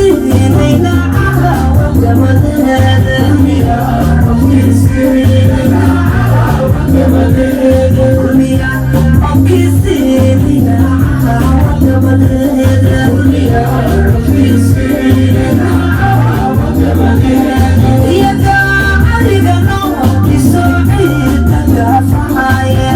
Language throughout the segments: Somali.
Codkiisiinayna caawa dabadeeda. Kulmiya codkiisiinayna caawa dabadeeda. Iyaga cariga noo dhiso ciidda daafacaya.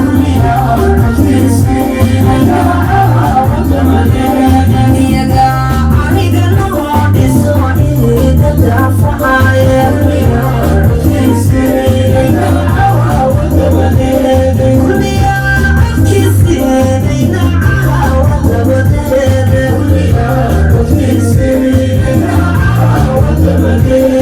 Iyaga cariga noo dhiso ciidda daafacaya. Kulmiya codkiisiinayna caawa dabadeeda. Kulmiya codkiisiinayna caawa dabadeeda. Kulmiya codkiisiinayna caawa dabadeeda.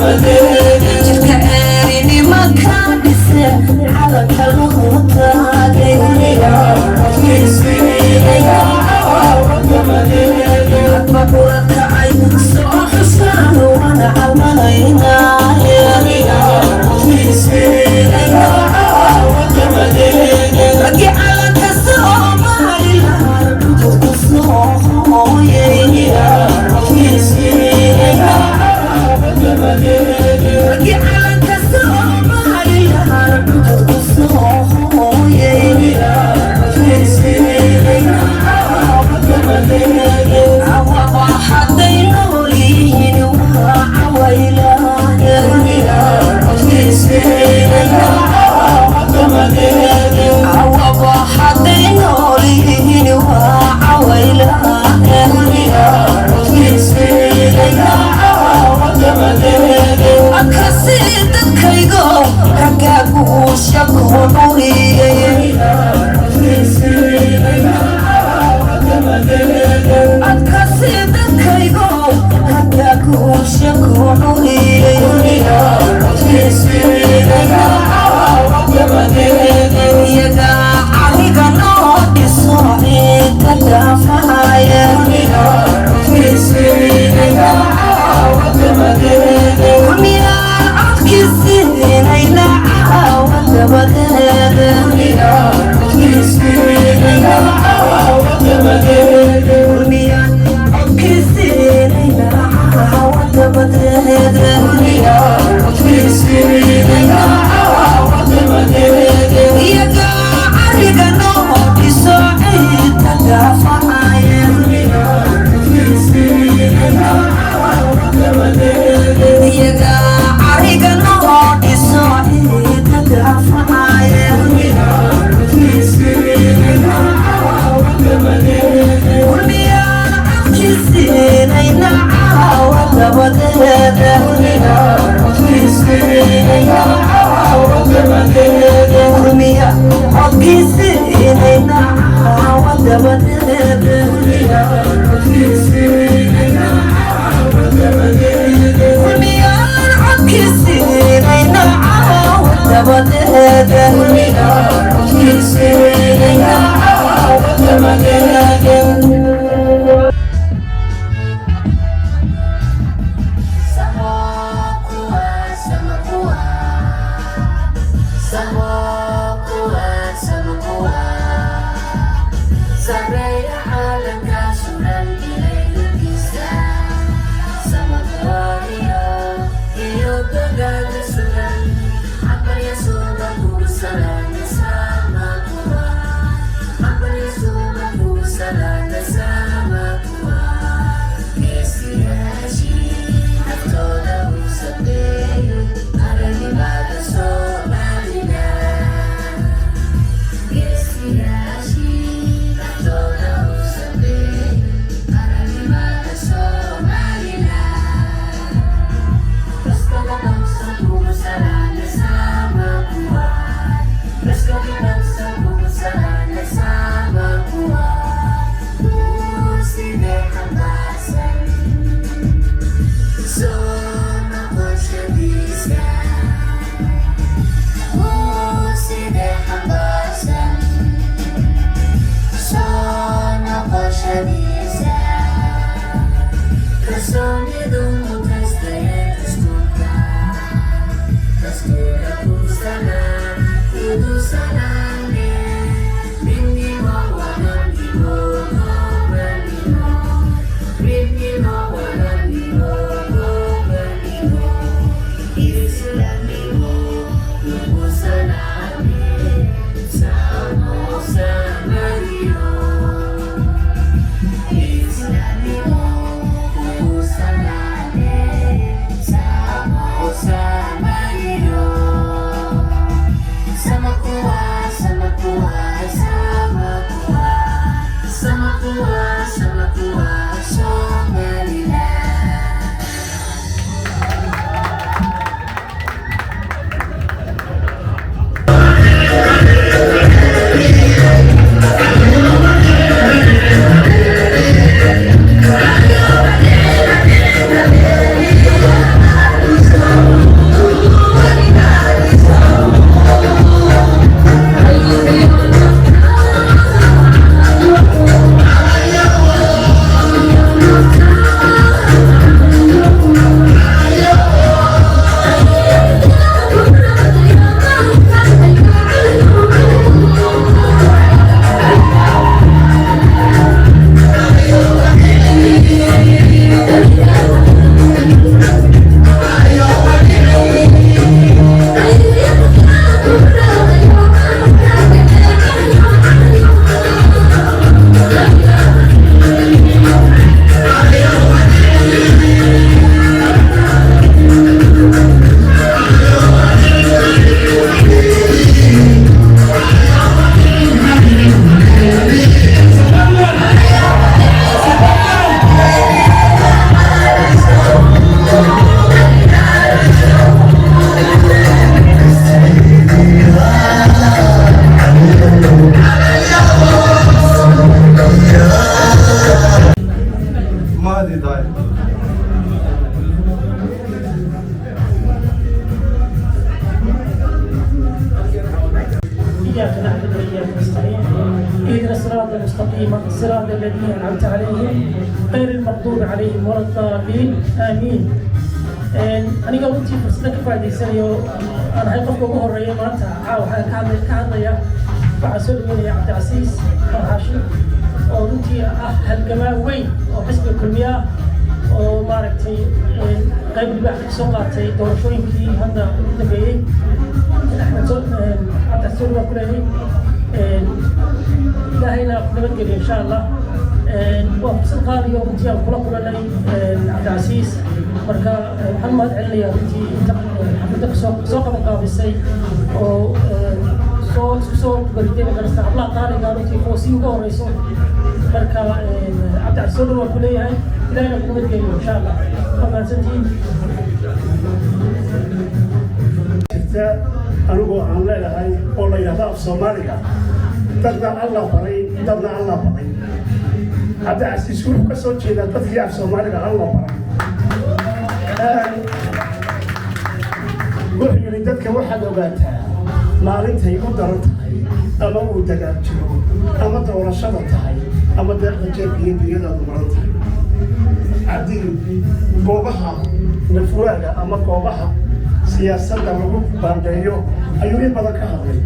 Jirka ceerinima ka dhise calanka lagu taagay. Hadba kurakacay soo xuskaan wana calmanaynaaye. Raggi calanka Soomaaliland cudud ku soo hooyay. Raggi calanka Soomaaliland cudud ku soo hooyay. Cawaqa hadday nool yihiin waa cawaylaaya. Cawaqa hadday nool yihiin waa cawaylaaya. Akasi dadkaygo raggaa guusha ku dhuriyay. Adkasi dadkaygo raggaa guusha ku dhuriyay. Iyaga cariga noo dhiso ciidda daafacaya. Kulmiyaan codkiisiinayna caawa dabadeeda. Kulmiyaan codkiisiinayna caawa dabadeeda. Iyaga cariga noo dhiso ciidda daafacaya. Iyaga cariga noo dhiso ciidda daafacaya. Kulmiyaan codkiisiinayna caawa dabadeeda. Kulmiya codkiisiinayna caawa dabadeeda. Kulmiyaan codkiisiinayna caawa dabadeeda. Sareeya caalamka suran. صراط الذين أنعمت عليهم غير المغضوب عليهم ولا الضالين، آمين. Aniga runtii fursada ka faa'iidaysanayo, aan ahay qofka ugu horeeya maanta caawa waxaan ka hadlaya, waxaan soo dhaweynaya Cabdicasiis Farxaashi oo runtii ah halgamaa weyn oo xisbiga Kulmiye ah oo maaragtay qayb libaax ka soo qaatay doorashooyinkii hadda ugu dambeeyey. Axmed Cabdicasiis waa ku leeyahay, Ilaahayna ku nabadgeliyo insha Allah. Waa fursad qaali oo runtii aan kula kulanay Cabdicasiis. Marka waxaan u mahad celinayaa runtii inta xafladda soo qaban qaabisay oo soo isku soo bariday magarasta hablaha qaaliga, runtii foosii uga horeyso. Marka Cabdicasiis, soo dhow waan ku leeyahay, Ilaahayna ku nabadgeliyo insha Allah. Waa mahadsantihiin. Jirta anigoo aan leedahay oo la yidhahdo af Soomaaliga, "Dadna Allah baray, dadna Allah baray." Cabdicasiis wuxuu ka soo jeedaa dadkii af Soomaaliga Allah baray. Wuxuu yidhi, "Dadka waxaad ogaataa maalintay u daran tahay, ama uu dagaal jiro, ama doorashada tahay, ama deeqda jeebka iyo dunyadaadu maran tahay." Cabdi goobaha nafwaaga ama goobaha siyaasadda lagu baandheeyo ayuu in badan ka hadlay.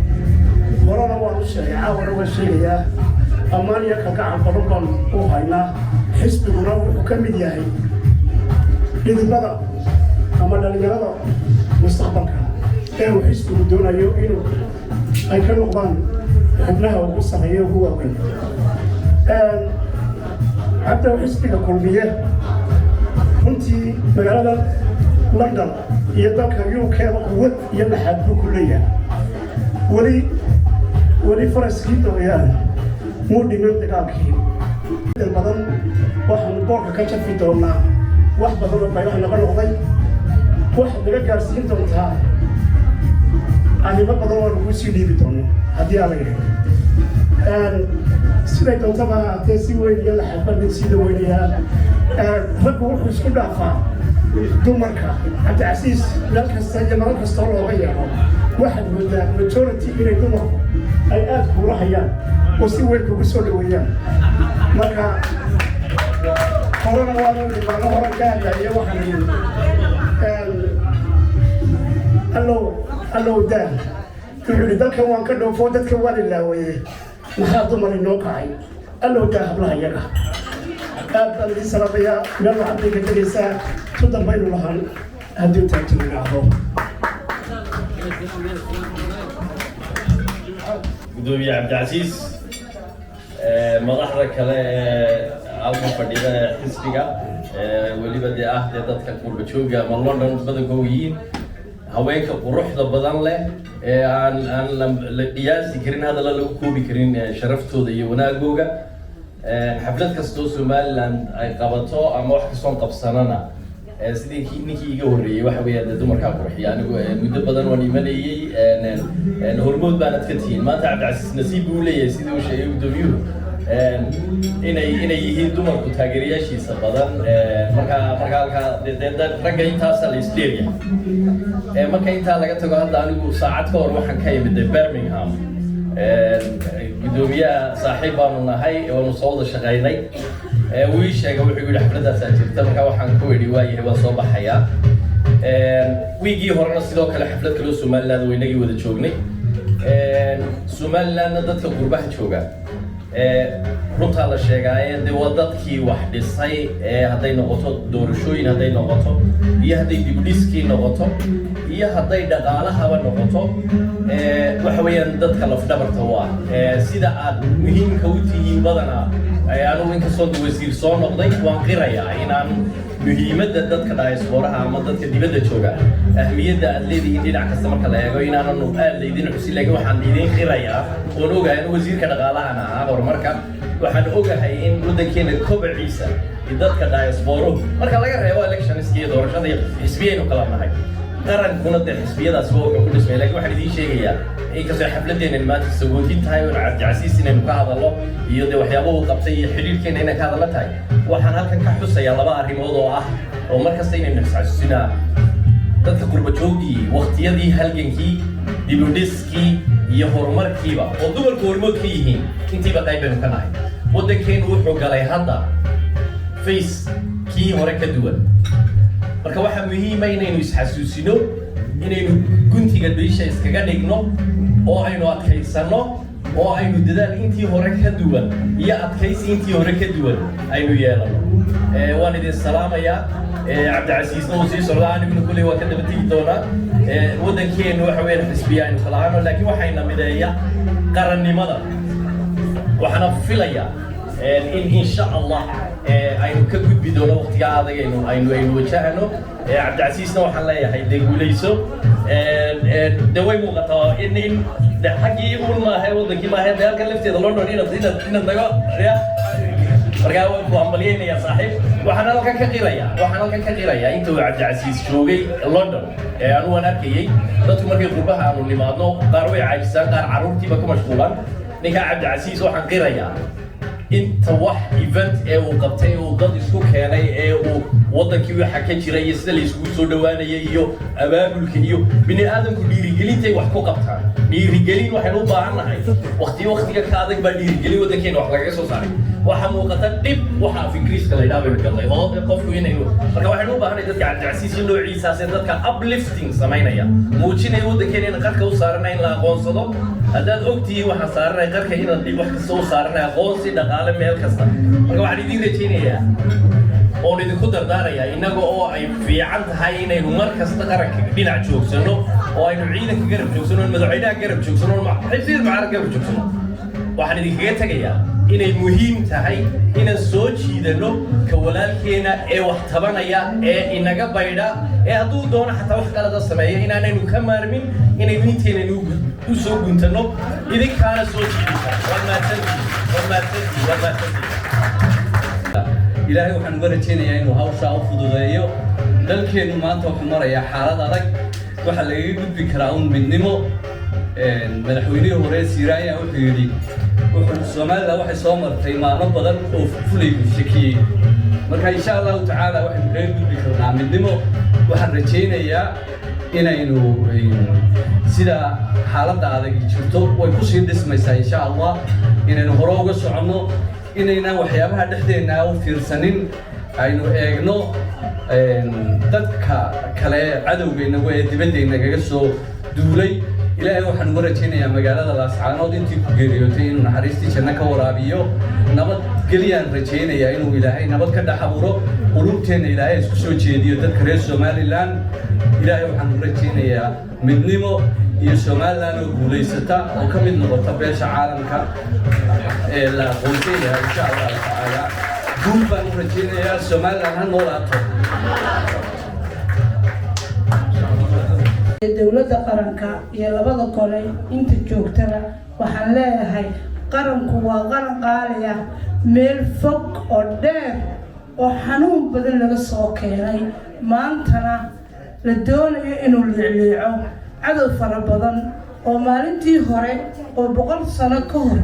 Horena waan u sheegay, caawana waan sheegayaa, ammaan iyo kalgacal badan baan u haynaa. Xisbiguna wuxuu ka mid yahay dhidibada ama dhallinyarada mustaqbalka ee uu xisbigu doonayo inuu ay ka noqdaan xubnaha ugu sarreeya, ugu waaweyn. Hadda xisbiga Kulmiye runtii magaalada London iyo dalka UK quwad iyo laxaad buu ku leeyahay. Weli weli faraskii dooyaan muu dhiman dagaalkii badan. Waxaanu boorka ka jafi doonaa wax badan oo baylaha naga noqday. Waxaad naga gaarsiin doontaa arrimo badan oo lagu sii dhiibi doono haddii aan la yidhi. Siday doontaba haatee, si weyn iyo laxaad baan sii dhaweynayaa. Raggu wuxuu isku dhaafaa dumarka. Cabdicasiis meel kasta iyo marar kastoo looga yeedho, waxaad moodaa majority inay dumarku ay aad kuula hayaan oo si weyn kugu soo dhaweeyaan. Marka horena waanu maalmo horan ka hadlaya, waxaan yidhi, "Allow, allow daa." Wuxuu yidhi, "Dalkan waan ka dhoofo, dadka waan ilaawaye, maxaa dumar inoo kacay? Allow daa hablaha iyaga." Aad baan idin salaamayaa. Meel waxaad bay ka tegaysaa tu dambaynu lahaan haddii taajir idhaahdo. Gudoomiye Cabdicasiis, madaxda kale ee halkan fadhida ee xisbiga, weliba dee ah dee dadka qurba jooga ama London badankooga yihiin, haweenka quruxda badan leh ee aan la qiyaasi karin, hadalla lagu koobi karin sharaftooda iyo wanaagooga. Xaflad kastoo Somaliland ay qabato ama wax kastoon qabsanana, sidii ninkii iga horreeyey, waxa weeyaan dee dumarkaa qurxiya. Anigu muddo badan waan imanayey, hormood baanad ka tihiin. Maanta Cabdicasiis nasiib buu leeyahay, sidii uu sheegay guddoomiyuhu, inay yihiin dumarku taageerayaashiisa badan. Marka halkaa dee ragga intaasa la isleeyahay. Marka intaa laga tago, hadda anigu saacad ka hor waxaan ka imid Birmingham. Guddoomiyaha saaxiib baanu nahay, waanu soo wada shaqaynay. Wuu ii sheegay, wuxuu yidhi xafladaasaa jirta. Marka waxaan ku idhi, "Waayahay, waan soo baxayaa." Wiigii horena sidoo kale xaflad kaloo Somaliland waynagii wada joognay. Somalilandna dadka qurbaha jooga, runtaa la sheegaaye, dee waa dadkii wax dhisay ee hadday noqoto doorashooyin, hadday noqoto iyo hadday dibudhiskii noqoto iyo hadday dhaqaalahaba noqoto, waxa weeyaan dadka lafdhabarta u ah. Sida aad muhiimka u tihiin badanaa, anigu inkastoo wasiir soo noqday, waan qirayaa inaan muhiimadda dadka diasporaha ama dadka dibadda jooga, ahmiyadda aad leedihiin dhinac kasta marka la eego, inaanan aad laydin xusin. Laakiin waxaan idin qirayaa oon ogahay, anu wasiirka dhaqaalahana ahaa horumarka, waxaan ogahay in waddankeena kobaciisa dadka diasporuhu, marka laga reebo electionska iyo doorashada iyo xisbiyaynu kala nahay, qarankuna dee xisbiyadaas waa wuxuu ku dhismay. Laakiin waxaan idiin sheegayaa, inkastoo xafladeennan maanta sagootin tahay oon Cabdicasiis inaynu ka hadalno iyo dee waxyaaba uu qabtay iyo xidhiidhkeena inaan ka hadallo tahay, waxaan halkan ka xusayaa laba arrimood oo ah oo mar kasta inaynu isxasuusinaa. Dadka qurba joogii waqtiyadii halgankii, dibudhiskii iyo horumarkiiba, oo dumarku hormood ka yihiin, intiiba qayb baynu ka nahay. Waddankeenu wuxuu galay hadda phase kii hore ka duwan. Marka waxaa muhiima inaynu isxasuusino, inaynu guntiga dhiisha iskaga dhigno oo aynu adkaysanno oo aynu dadaal intii hore ka duwan iyo adkaysi intii hore ka duwan aynu yeelano. Waan idin salaamayaa. Cabdicasiisna wuu sii socdaa, aniguna kulley waa ka daba tegi doonaa. Waddankeenu waxa weeyaan xisbiya aynu kala ahaano, laakiin waxayna mideeya qarannimada. Waxaana filayaa in insha Allah aynu ka gudbi doono waqtiga adag aynu wajahano. Cabdicasiisna waxaan leeyahay, dee guulayso. De way muuqataa in de xaggii uun maaha, waddankii maaha, de halkan lafteeda London inaad naga ya. Markaa waan ku hambalyaynayaa, saaxiib. Waxaan halkan ka qirayaa inta uu Cabdicasiis joogay London ee anu waan arkayey, dadku markay qurbaha aanu nimaadno, qaar way caajisaan, qaar carruurtiiba ku mashquulaan. Ninkaa Cabdicasiis waxaan qirayaa inta wax event ee uu qabtay, ee uu dad isku keenay, ee uu waddankii waxa ka jira iyo sida la isugu soo dhawaanayay iyo abaabulka iyo bini aadamku dhiirigelintay wax ku qabtaan. Dhiirigelin waxaynu u baahan nahay. Waqti waqtiga ka adag baa dhiirigelin waddankeena wax lagaga soo saaray. Waxaa muuqata dhib waxa af Ingiriiska la yidhaha baynu galnay oo qofku inaynu, marka waxaynu u baahanay dadka Cabdicasiis iyo noociisaas ee dadka uplifting samaynaya, muujinaya waddankeena in qarka u saaranay in la aqoonsado. Haddaad ogtihiin, waxaan saaranay qarka inaan dhib wax kasta u saaranay, aqoonsi, dhaqaale, meel kasta. Marka waxaan idiin rajaynayaa oon idinku dardaarayaa, innaga oo ay fiican tahay inaynu mar kasta qaranka dhinac joogsanno oo aynu ciidanka garab joogsanno, oon madaxweynaha garab joogsanno, oon xisbiyada mucaarad garab joogsanno, waxaan idinkaga tegayaa inay muhiim tahay inaan soo jiidanno ka walaalkeena ee wax tabanaya ee inaga baydha, ee hadduu doono xataa wax qalada sameeya, inaanaynu ka maarmin inaynu inteenaynu u soo guntanno. Idinkaana soo jiidi kara. Waad mahadsantihiin, waad mahadsantihiin, waad mahadsantihiin. Ilaahay waxaan uga rajaynayaa inuu hawshaa u fududeeyo. Dalkeennu maanta wuxuu marayaa xaalad adag. Waxaa lagaga gudbi karaa un midnimo. Madaxweynihii hore Siiraanya wuxuu yidhi, wuxuu Somaliland waxay soo martay maalmo badan oo fulaygu shakiyey. Marka insha Allahu tacaala waxaynu kaga gudbi karnaa midnimo. Waxaan rajaynayaa inaynu sida xaaladda adag jirto way kusii dhismaysaa, insha Allah, inaynu hore uga soconno, inaynaan waxyaabaha dhexdeenna u fiirsanin, aynu eegno dadka kale cadowgaynagu ee dibadda soo duulay. Ilaahay waxaan uga rajaynayaa magaalada Laascaanood intii ku geeriyootay inuu naxariistii janno ka waraabiyo. Nabadgelyaan rajaynayaa inuu Ilaahay nabad ka dhex abuuro qulubteenna, Ilaahay isku soo jeediyo dadka reer Somaliland. Ilaahay waxaan uga rajaynayaa midnimo iyo Somaliland oo guulaysata oo ka mid noqota beesha caalamka ee la aqoonsan yahay, insha Allahu tacaala. Guul baan u rajaynayaa. Somaliland ha noolaato. Dowladda qaranka iyo labada gole inta joogtaba waxaan leeyahay, qaranku waa qaran qaali ah, meel fog oo dheer oo xanuun badan laga soo keenay, maantana la doonayo inuu liicliico cadow fara badan oo maalintii hore oo 100 sano ka hor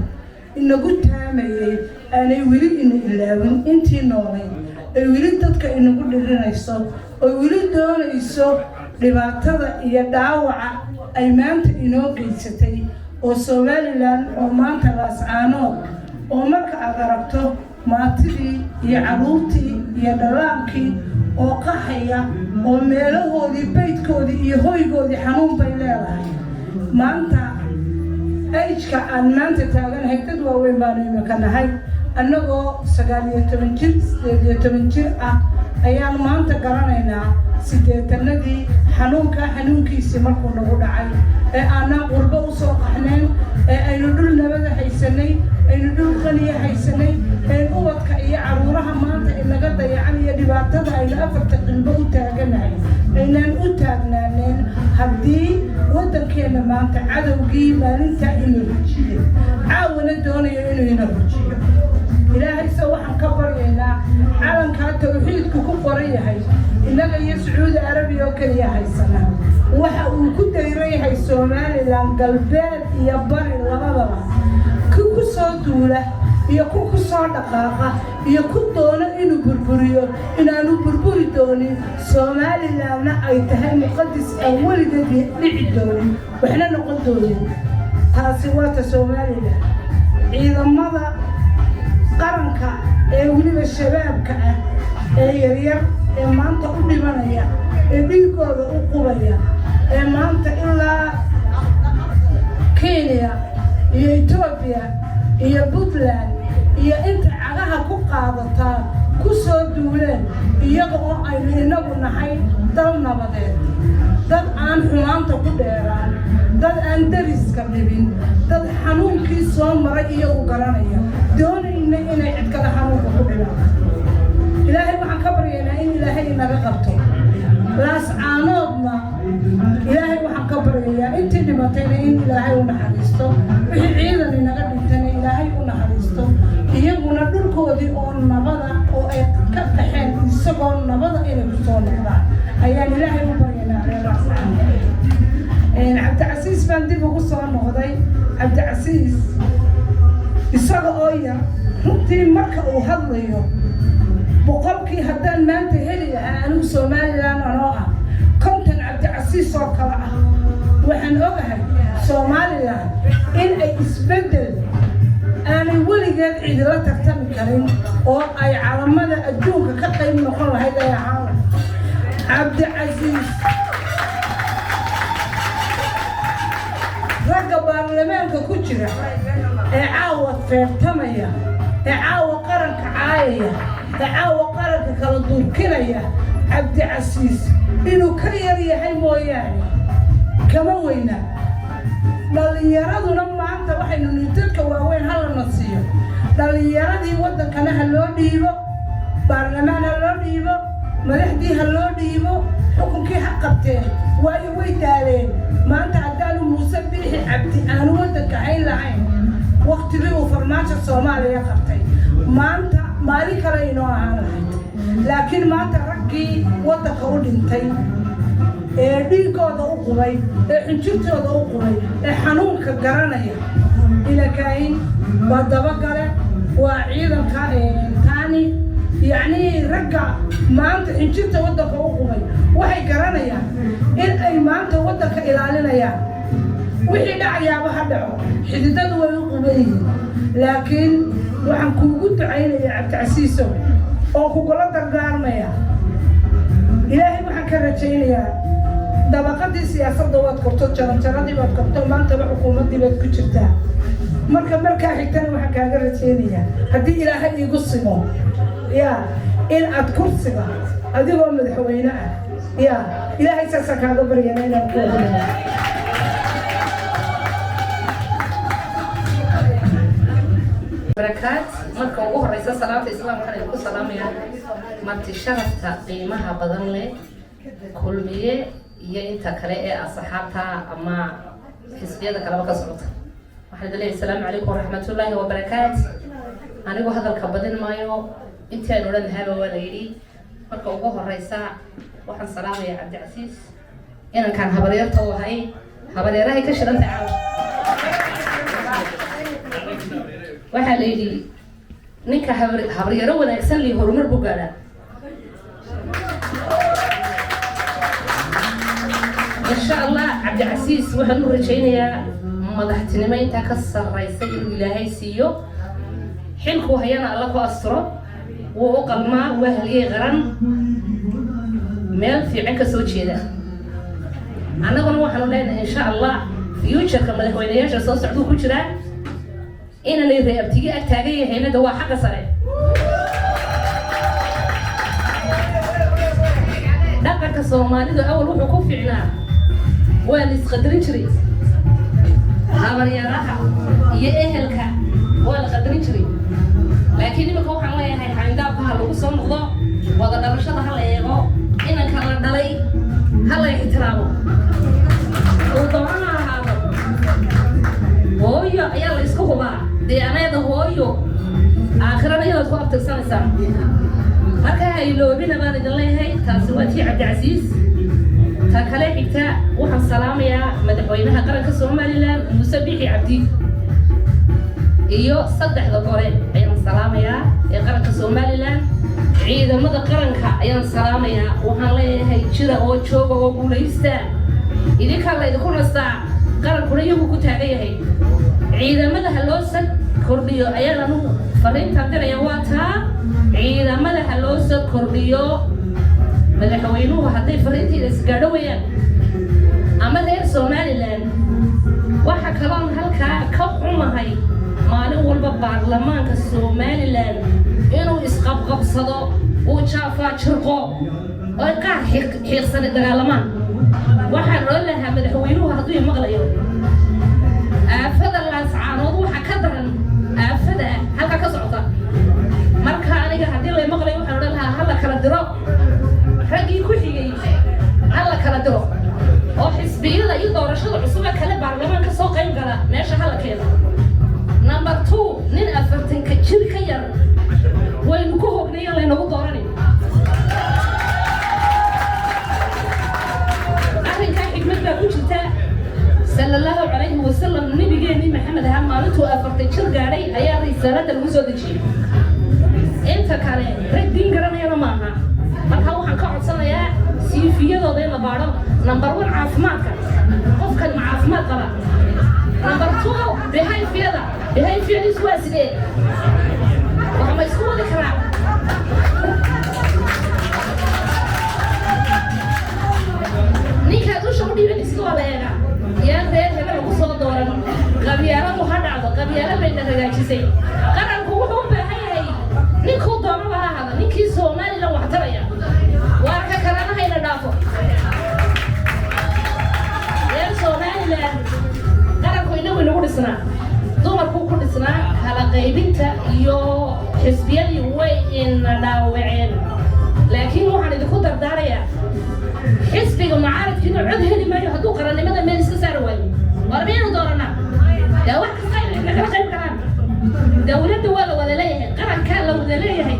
inagu taamayay aanay weli ina ilaawin. Intii noolay ay weli dadka inagu dhirinayso oo weli doonayso dhibaatada iyo dhaawaca ay maanta inoo geysatay oo Somaliland oo maanta Laascaanood oo marka aad aragto maatidii iyo carruurtii iyo dhallaankii oo qaxaya oo meelahoodii, baydkoodii iyo hoygoodii, xanuun bay leedahay. Maanta age-ka aan maanta taaganahay, dad waaweyn baanu imika nahay. Annagoo 19 jir, 18 jir ah ayaan maanta garanaynaa siddeetanadii xanuunkaa xanuunkiisii markuu nagu dhacay ee aanaan qurbo usoo qaxnayn, ee aynu dhul nabada haysanay, aynu dhul qaniya haysanay, ee ubadka iyo caruuraha maanta inaga dayacan iyo dhibaatada aynu afarta qilbo u taaganahay aynaan u taagnaaneen haddii waddankeenna maanta cadowgii maalintaa ina rujiye caawana doonayo inuu ina rujiyo. Ilaahay se waxaan ka baryaynaa calankaa tawxiidku ku qoran yahay, innaga iyo Sacuudi Arabiya oo keliya haysana, waxa uu ku dayran yahay Somaliland galbeed iyo bari labadaba. Ku ku soo duula iyo ku ku soo dhaqaaqa iyo ku doono inuu burburiyo inaanu burburi doonin, Somalilandna ay tahay muqadis aan weligeed dhici doonin, waxna noqon doonin. Taasi waa ta Somaliland. Ciidamada Qaranka ee weliba shabaabka ah ee yaryar ee maanta u dhimanaya, ee dhiigooda u qubaya, ee maanta ilaa Kenya iyo Etoobiya iyo Puntland iyo inta cagaha ku qaadataa ku soo duuleen, iyaga oo aynu inagu nahay dal nabadeed, dad aan xumaanta ku dheeraan, dad aan dariska dhibin, dad xanuunkii soo maray iyagu garanaya, doonayna inay cid kale xanuunka ku dhibaan. Ilaahay waxaan ka baryaynaa in Ilaahay inaga qabto. Laascaanoodna Ilaahay waxaan ka baryayaa intii dhimatayna in Ilaahay u naxariisto, wixii ciidan inaga dhintayna Ilaahay u naxariisto, iyaguna dhulkoodii oo nabada oo ay ka qaxeen isagoo nabada inay ku soo noqdaan ayaan Ilaahay u baryaynaa. Reer Laascaanood, Cabdicasiis baan dib ugu soo noqday. Cabdicasiis isaga oo yar, runtii marka uu hadlayo, 100kii haddaan maanta heli lahaa anigu Somaliland anoo ah, 50 Cabdicasiis oo kale ah, waxaan ogahay Somaliland in ay isbeddel aanay weligeed cidila tartami karin oo ay calamada adduunka ka qayb noqon lahayd ay ahaan lahayd. Cabdicasiis ragga baarlamaanka ku jira ee caawa feertamaya, ee caawa qaranka caayaya, ee caawa qaranka kala durkinaya, Cabdicasiis inuu ka yar yahay mooyaane kama weyna. Dhallinyaraduna maanta waxaynu nihi dadka waaweyn hala siiyo, dhallinyaradii waddankana ha loo dhiibo, baarlamaan ha loo dhiibo, madaxdii ha loo dhiibo, xukunkii ha qabteen, waayo way daaleen. Maanta haddaanu Muuse Biixi Cabdi aanu waddanka hayn lahayn waktigii uu Farmaajo Soomaaliya qabtay, maanta maalin kale inoo ahaan lahayd. Laakiin maanta raggii waddanka u dhintay ee dhiigooda u qubay, ee xinjirtooda u qubay, ee xanuunka garanaya, ilakaahin waa dabagale, waa ciidanka taani, yacnii ragga maanta xinjirta waddanka u qubay waxay garanayaan in ay maanta waddanka ilaalinayaan. Wixii dhacayaaba ha dhaco, xididadu way u quban yihiin. Laakiin waxaan kuugu ducaynayaa, Cabdicasiisow, oo kugula dardaarmaya, Ilaahay waxaan ka rajaynayaa dabaqadii siyaasadda waad korto, jaranjaradii baad korto, maantaba xukuumaddii baad ku jirtaa. Marka markaa xigtana waxaan kaaga rajaynayaa, haddii Ilaahay iigu simo, ya in aad kursiga adigoo madaxweyne ah, ya Ilaahay saasaan kaaga baryana inaan ku wada. Barakaat. Marka ugu horeysa salaamta islaamkan idinku salaamaya. Marti sharafta qiimaha badan leh, Kulmiye iyo inta kale ee asxaabta ama xisbiyada kaleba ka socota, waxaan idin leeyahay asalaamu calaykum waraxmatullaahi wabarakaat. Anigu hadalka badin maayo, intii aan odhan lahaaba waa la yidhi. Marka ugu horeysa waxaan salaamayaa Cabdicasiis, inankaan habaryarta u ahay, habaryarahay ka shidantay caawa. Waxaa la yidhi ninka habaryaro wanaagsan lii horumar buu gaadhaa. Insha Allah Cabdicasiis waxaan u rajaynayaa madaxtinimo intaa ka sarreysa inuu Ilaahay siiyo, xilkuu hayana Alla ku asturo. Wuu u qalmaa, waa halyey qaran meel fiican ka soo jeeda. Annaguna waxaanu leenahay insha Allah futureka madaxweyneyaasha soo socduu ku jiraa. Inanay reeabtigi ag taagan yahayna de waa xagga sare. Dhaqanka Soomaalidu awal wuxuu ku fiicnaa waa la isqadarin jiray, habaryaraha iyo ehelka waa la qadarin jiray. Laakiin iminka waxaan leeyahay xayndaabka ha lagu soo noqdo, wada dhalashada ha la eego, inanka la dhalay ha la ixtiraamo, uu doonana ahaado. Hooyo ayaa la isku hubaa dee, aneeda hooyo aakhirana iyadaad ku abtirsanaysaa. Marka ha iloobina baan idin leeyahay. Taasi waa tii Cabdicasiis. Ta kale xigta, waxaan salaamayaa madaxweynaha qaranka Somaliland Muuse Bixi Cabdi iyo saddexda gole ayaan salaamayaa ee qaranka Somaliland. Ciidamada qaranka ayaan salaamayaa. Waxaan leeyahay jira oo jooga oo guulaysta, idinkaa la idinku nastaa, qarankuna iyagu ku taagan yahay. Ciidamada ha loo sad kordhiyo ayaan anugu Fariintaan diraya waa taa: ciidamada ha loo soo kordhiyo. Madaxweynuhu hadday fariintayda isgaadho wayaan ama reer Somaliland. Waxa kaloon halkaa ka xumahay, maalin walba baarlamaanka Somaliland inuu isqabqabsado, uu jaafaajirqo, oy qaar xiiqsani dagaalamaan. Waxaan odhan lahaa madaxweynuhu, hadduu maqlayo, aafada Laascaanood waxa ka daran aafada halka ka socota. Marka aniga haddii lay maqlayo, waxaan odhan lahaa hala kala diro raggii ku xigay, hala kala diro oo xisbiyada iyo doorashada cusub ee kale baarlamaanka soo qayb gala meesha hala keeno. Number two, nin 40-ka jir ka yar waynu ku hognayan laynagu dooranay. Arrinkaa xikmad baa ku jirta. Sala Allahu calayhi wasalam, nabigeenii Maxamed ahaa, maalintuu 40 jir gaadhay ayaa risaalada lagu soo dejiyey. Inta kale rag diin garanayana maaha. Marka waxaan ka codsanayaa CV-yadooda in la baadho. Number one, caafimaadka qofkan ma caafimaad qaba? Number two, behavior-da, behavior-diisu waa sidee? Wax ma isku wadi karaa? Ninkaad usha u dhiibanaysid waa la eegaa. Yaan reer hebel lagu soo dooran. Qabyaaladu ha dhacdo, qabyaalo bayna hagaajisay. Qaranku wuxuu u baahan yahay ninkuu doonaba ha ahada, ninkii Somaliland wax taraya waa ka kalena hayna dhaafo. Reer Somaliland, qaranku inagu inagu dhisnaa, dumarkuu ku dhisnaa. Kala qaybinta iyo xisbiyadii way ina dhaawaceen, laakiin waxaan idinku dardaarayaa, xisbiga mucaaradka inuu cod heli maayo hadduu qarannimada meel iska saari waayo. War miyaynu dooranaa? Dee wax kasta ay nagala qayb galaan. Dowladda waa la wada leeyahay, qarankaa la wada leeyahay.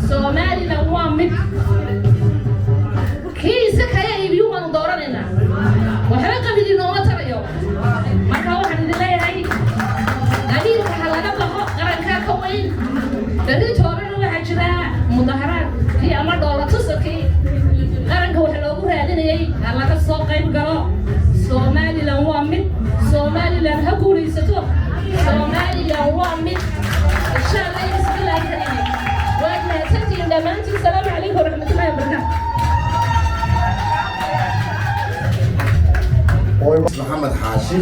Somaliland waa mid. Kii isa kaya iibiyu baanu dooranaynaa, waxba qabid inooma tarayo. Marka waxaan idin leeyahay, qabiilka ha laga baxo, qarankaa ka weyn. Berri toorana waxaa jira mudaharaadkii ama dhoola tusakii qaranka wax loogu raadinayay, ha laga soo qayb galo. Somaliland waa mid. Somaliland ha guulaysato. Somaliland waa mid, insha Allah. Bismillahi kariim. Waad mahadsantihiin dhammaantiin. Salaamu calaykum waraxmatullahi wabarakaatu. Maxamed Xaashi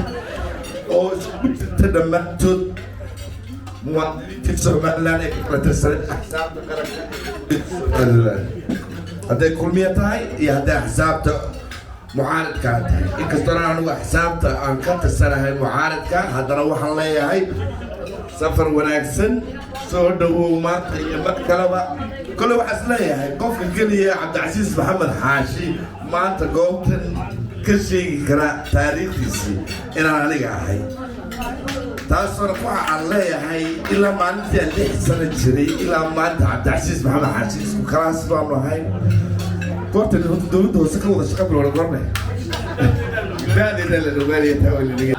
oo isku jirta dhammaantood muwaadiniinta Somaliland ee ka kala tirsanay axsaabta qaranka Somaliland, hadday Kulmiya tahay iyo hadday axsaabta mucaaridkaa tahay. Inkastoona anigu axsaabta aan ka tirsanahay mucaaridka, haddana waxaan leeyahay safar wanaagsan, soo dhawow maanta iyo mar kaleba. Kole waxaa is leeyahay qofka keliya Cabdicasiis Maxamed Xaashi maanta goobtan ka sheegi kara taariikhdiisii inaan aniga ahay. Taasoona waxa aan leeyahay, ilaa maalintii aan 6 sano jiray ilaa maanta Cabdicasiis Maxamed Xaashi isku kalaas baanu ahay. Goortan horta dowladda hoose ka wada shaqa bilowna goorne da'deeda la ogaanaya taa waa la dhigay.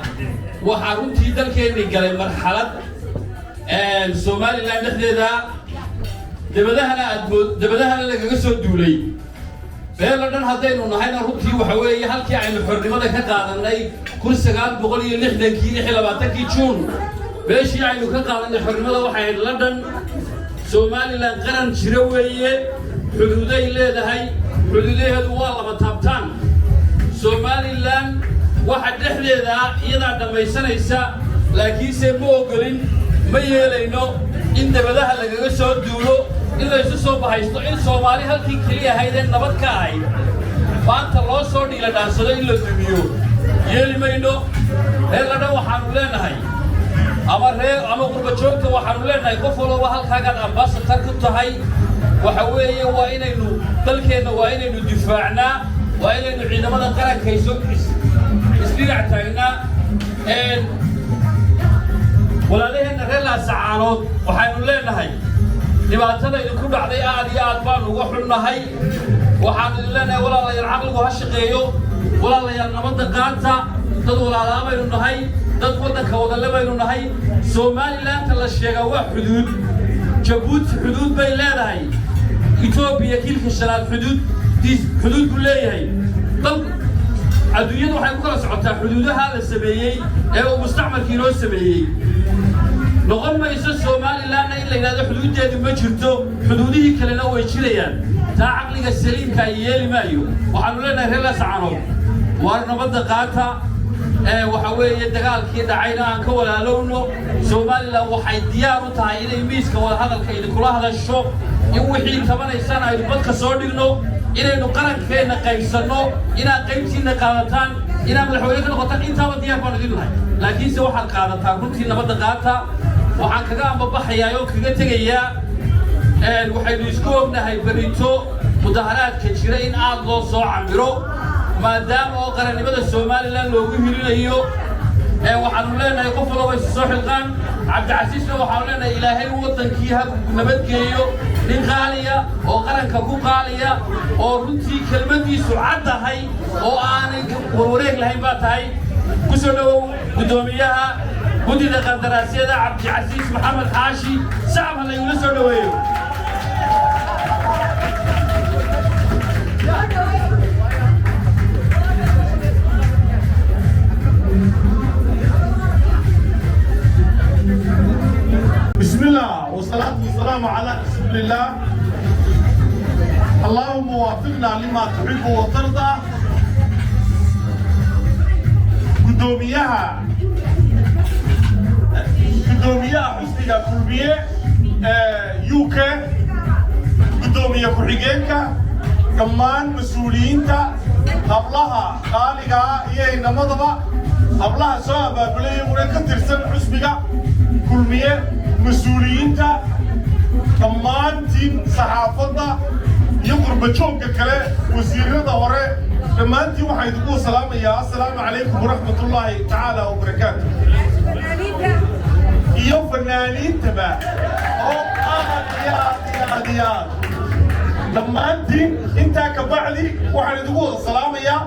Waxaa runtii dalkeennii galay marxalad Somaliland dhexdeeda dabadahana aad mood dabadahana lagaga soo duulay. Beelo dhan haddaynu nahayna, runtii waxa weeye halkii aynu xornimada ka qaadanay 1960-kii, 26-kii Juun, beeshii aynu ka qaadanay xornimada waxay ahayd London. Somaliland qaran jiro weeye, xuduuday leedahay, xuduudaheedu waa laba taabtaan. Somaliland waxa dhexdeeda iyadaa dhammaysanaysa, laakiinse ma ogolin, ma yeelayno in dabadaha lagaga soo duulo, in laysu soo bahaysto, in Soomaali halkii keliya ahaydee nabad ka ahayd maanta loo soo dhiila dhaansado in la dumiyo. Yeeli mayno. Reer Ladhan waxaanu leenahay, ama reer ama qurba joogta waxaanu leenahay, qof walba halkaagaad ambassador ku tahay. Waxa weeye waa inaynu dalkeenna, waa inaynu difaacnaa, waa inaynu ciidamada qaranka iso isdhinac taagnaa. Walaalaheenna reer Laasacaanood waxaynu leenahay, dhibaatada idinku dhacday aad iyo aad baanu uga xunnahay. Waxaanu idin leenahay, walaalayaal, caqligu ha shaqeeyo. Walaalayaal, nabadda qaata. Dad walaalaa baynu nahay, dad waddanka wadale baynu nahay. Somalilandta la sheegaa waa xuduud. Jabuuti xuduud bay leedahay, Etoobiya kiilka shanaad xuduud xuduud buu leeyahay. Dal adduunyadu waxay ku kala socotaa xuduudaha la sameeyey ee uu mustacmalkii inoo sameeyey. Noqon mayso Somalilandna in la yidhahdo xuduuddeedu ma jirto, xuduudihii kalena way jirayaan. Taa caqliga saliimka ay yeeli maayo. Waxaanu leenahay reer Laascaanood, waar nabadda qaata. Waxa weeye dagaalkii dhacayna aan ka walaalowno. Somaliland waxay diyaar u tahay inay miiska wadahadalka idinkula hadasho, in wixii tabanaysaan aynu badka soo dhigno, inaynu qarankeenna qaybsanno, inaad qaybtiinna qaadataan, inaad madaxweyne ka noqotaan. Intaaba diyaar baanu idin nahay, laakiinse waxaad qaadataan runtii nabadda qaata. Waxaan kaga ambabaxayaa oo kaga tegayaa, waxaynu isku ognahay berito mudaharaadka jira in aad loo soo camiro, maadaama oo qarannimada Somaliland loogu hirinayo. Waxaanu leenahay qof walba isu soo xilqaan. Cabdicasiisna waxaanu leenahay Ilaahay waddankii ha nabadgeeyo. Nin qaaliya oo qaranka ku qaaliya oo runtii kelmaddiisu caddahay oo aanay warwareeg lahayn baa tahay. Ku soo dhowow guddoomiyaha guddida qandaraasyada, Cabdicasiis Maxamed Xaashi. Sacab ha laygula soo dhoweeyo. بسم الله والصلاة والسلام على رسول الله. اللهم وافقنا لما تحب وترضى. قدوميها حسنية كلبية UK، قدومية كحجينك، كمان مسؤولينتا، hablaha qaaliga iyo inamadaba, hablaha soo abaabulay una ka tirsan xusbiga Kulmiye, mas-uuliyiinta dhammaantiin, saxaafadda iyo qurbajoogka kale, wasiirada hore, dhammaantiin waxaan idinku salaamayaa assalaamu calaykum waraxmatullaahi tacaala wabarakaatu. Iyo fanaaniintaba oo aad iyo aad iyo aad iyo aad dhammaantiin. Intaa ka bacdi waxaan idinku wada salaamayaa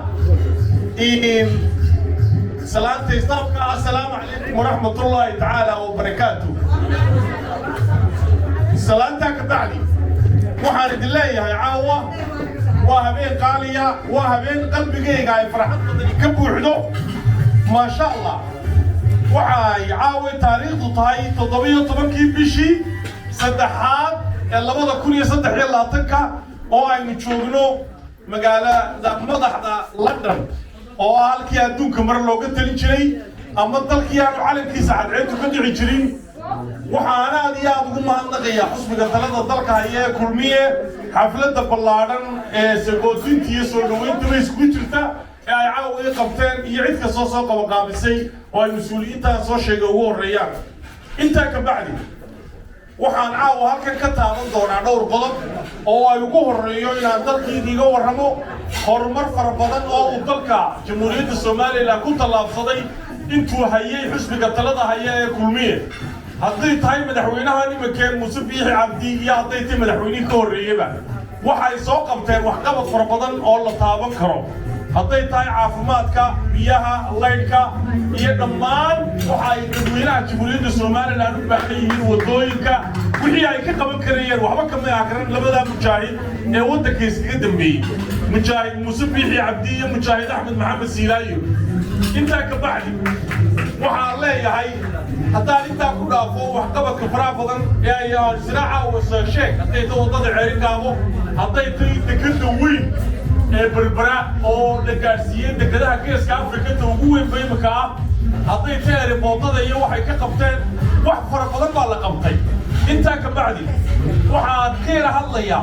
salaanta islaamka, assalaamu calaykum waraxmatullaahi tacaala wabarakaatu. Salaantaa ka bacdi waxaan idin leeyahay caawa waa habeen qaaliya, waa habeen qalbigayga ay farxad badani ka buuxdo, maasha Allah. Waxay caawa taariikhdu tahay 17-kii bishii saddexaad ee 2023-ka, oo aynu joogno magaalada madaxda London, oo ah halkii adduunka mar looga talin jiray ama dalkii aanu calankiisa cadceedu ka dhici jirin. Waxaan aad iyo aad ugu mahadnaqayaa xusbiga talada dalka haya ee Kulmiye xafladda ballaadhan ee sagootinta iyo soo dhoweynta isku jirta ee ay caawa ii qabteen, iyo cid kastoo soo qabaqaabisay oo ay mas-uuliyiintaa soo sheegay ugu horreeyaan. Intaa ka bacdi waxaan caawa halkan ka taaban doonaa dhowr qodob oo ay ugu horreeyo inaan dalkii idiga warramo horumar fara badan oo uu dalka Jamhuuriyadda Somaliland ku tallaabsaday intuu hayay xusbiga talada haya ee Kulmiye, hadday tahay madaxweynahan iminkee Muuse Biixi Cabdi iyo hadday tahay madaxweynihii ka horreeyeyba. Waxay soo qabteen waxqabad fara badan oo la taaban karo, hadday tahay caafimaadka, biyaha, laydhka iyo dhammaan waxa ay dadweynaha Jamhuuriyadda Somaliland u baahan yihiin, waddooyinka, wixii ay ka qaban karayeen waxba kama akran labadaa mujaahid ee waddanka iskaga dambeeyey, mujaahid Muuse Biixi Cabdi iyo mujaahid Axmed Maxamed Siilaayo. Intaa ka bacdi waxaan leeyahay, haddaan intaa ku dhaafo waxqabadka faraha badan ee ay siraaca wasa sheeg, hadday tahay waddada Ceerigaabo, hadday tahay dekada weyn ee Berbera oo la gaadhsiiyey dekadaha Geeska Afrikanta ugu weyn ba imika ah, hadday tahay airportada iyo waxay ka qabteen, wax fara badan baa la qabtay. Intaa ka bacdi waxaan ka yara hadlayaa